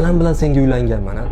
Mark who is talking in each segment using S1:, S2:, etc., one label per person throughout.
S1: Kallam bilan senga uylanganman, a?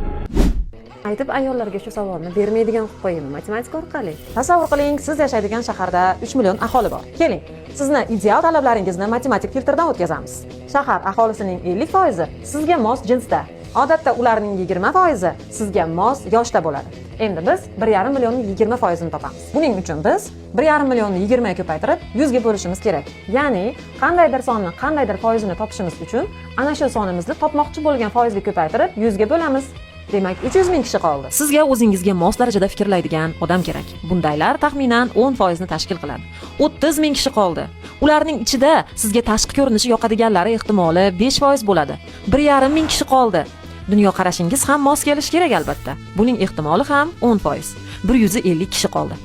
S2: Aytib ayollarga shu savolni bermaydigan qilib qo'yaymi matematika orqali? Tasavvur qiling, siz yashaydigan shaharda 3 million aholi bor. Keling, sizni ideal talablaringizni matematik filtrdan o'tkazamiz. Shahar aholisining 50% sizga mos jinsda. Odatda ularning 20% sizga mos yoshda bo'ladi. Endi biz 1,5 millionning 20%ini topamiz. Buning uchun biz 1,5 millionni 20 ga ko'paytirib 100 ga bo'lishimiz kerak. Ya'ni qandaydir sonni qandaydir foizini topishimiz uchun ana shu sonimizni topmoqchi bo'lgan foizga ko'paytirib 100 ga bo'lamiz. Demak, 300 ming kishi qoldi. Sizga o'zingizga mos darajada fikrlaydigan odam kerak. Bundaylar taxminan 10% ni tashkil qiladi. 30 ming kishi qoldi. Ularning ichida sizga tashqi ko'rinishi yoqadiganlari ehtimoli 5% bo'ladi. 1,5 ming kishi qoldi. Dunyoqarashingiz ham mos kelishi kerak albatta. Buning ehtimoli ham 10%. 150 kishi qoldi.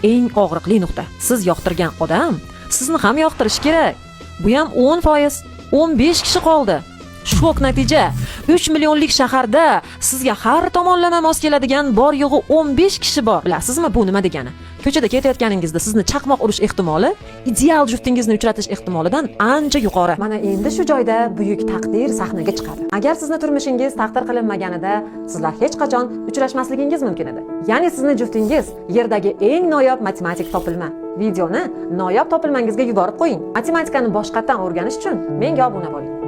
S2: Eng og'riqli nuqta. Siz yoqtirgan odam sizni ham yoqtirishi kerak. Bu ham 10%. 15 kishi qoldi. Shok natija. 3 millionlik shaharda sizga har tomonlama mos keladigan bor yo'g'i 15 kishi bor. Bilasizmi, bu nima degani? Ko'chada ketayotganingizda sizni chaqmoq urish ehtimoli ideal juftingizni uchratish ehtimolidan ancha yuqori. Mana endi shu joyda buyuk taqdir sahnaga chiqadi. Agar sizni turmushingiz taqdir qilinmaganida, sizlar hech qachon uchrashmasligingiz mumkin edi. Ya'ni sizni juftingiz yerdagi eng noyob matematik topilma. Videoni noyob topilmangizga yuborib qo'ying. Matematikani boshqatdan o'rganish uchun menga obuna bo'ling.